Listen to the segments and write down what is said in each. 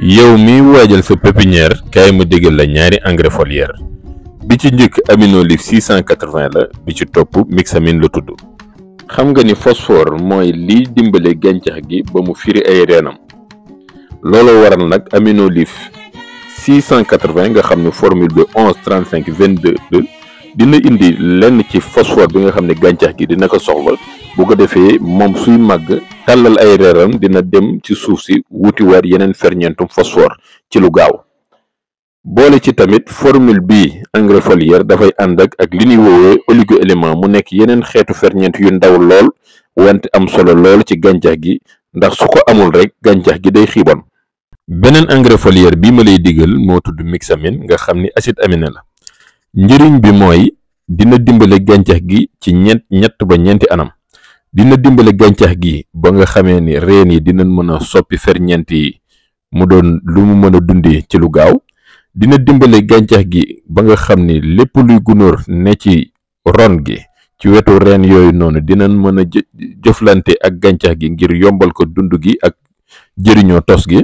yow mi waajal sa pépinière kaay ma digal la ñaari engrais foliaire bi ci njëkk Aminolif 680 la bi ci topp Mixamine la tudd. xam nga ni phosphore mooy liy dimbale gàncax gi ba mu firi ay reenam looloo waral nag Aminolif 680 nga xam ne formule bi 11 35 22 dina indi lenn ci phosphore bi nga xam ne gàncax gi dina ko soxla bu ko defee moom suy màgg tàllal ay reeram dina dem ci suuf si wutiwaat yeneen ferñeentum phosphore ci lu gaaw. boole ci tamit formule bi engrais foliaire dafay ànd ak li ñuy woowee oligo-élément mu nekk yeneen xeetu ferñeent yu ndaw lool wante am solo lool ci gàncax gi ndax su ko amul rek gàncax gi day xiibon. beneen engrais foliaire bi ma lay digal moo tudd Mixamine nga xam ni acide aminé la njëriñ bi mooy dina dimbale gàncax gi ci ñett ba ñeenti anam. dina dimbale gàncax gi ba nga xamee ni reen yi dinañ mën a soppi ferñeent yi mu doon lu mu mën a dundee ci lu gaaw. dina dimbale gàncax gi ba nga xam ni lépp luy gunóor ne ci ron gi ci wetu reen yooyu noonu dinañ mën a jëflante ak gàncax gi ngir yombal ko dund gi ak jëriñoo tos gi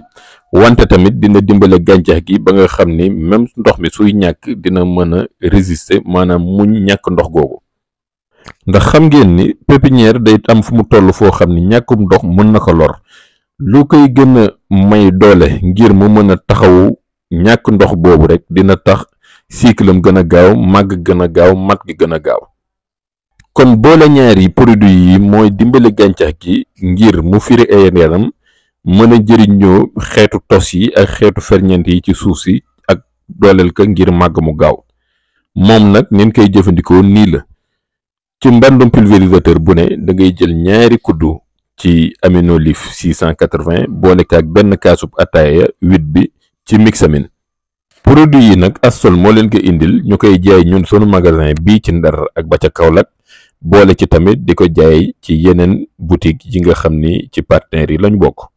wante tamit dina dimbale gàncax gi ba nga xam ni même ndox mi suy ñàkk dina mën a résister maanaam muñ ñàkk ndox googu. ndax xam ngeen ni pépinière day am fu mu toll foo xam ni ñàkkum ndox mën na ko lor lu koy gën a may doole ngir mu mën a taxawu ñàkk ndox boobu rek dina tax cycle am gën a gaaw màgg gën a gaaw mat gi gën a gaaw. kon boole ñaari produit yi mooy dimbale gàncax gi ngir mu firi ay reenam mën a jëriñoo xeetu tos yi ak xeetu ferñeent yi ci suuf si ak dooleel ko ngir màgg mu gaaw. moom nag nin koy jëfandikoo nii la. ci mbandum pulvérisateur bu ne da ngay jël ñaari kuddu ci Aminolif 680 boole ko ak benn kaasub ataaya 8 bi ci Mixamine. produit yi nag Astol moo leen ko indil ñu koy jaay ñun sunu magasin bii ci Ndar ak ba ca Kaolack boole ci tamit di ko jaay ci yeneen boutique yi nga xam ni ci partenaires yi lañ bokk.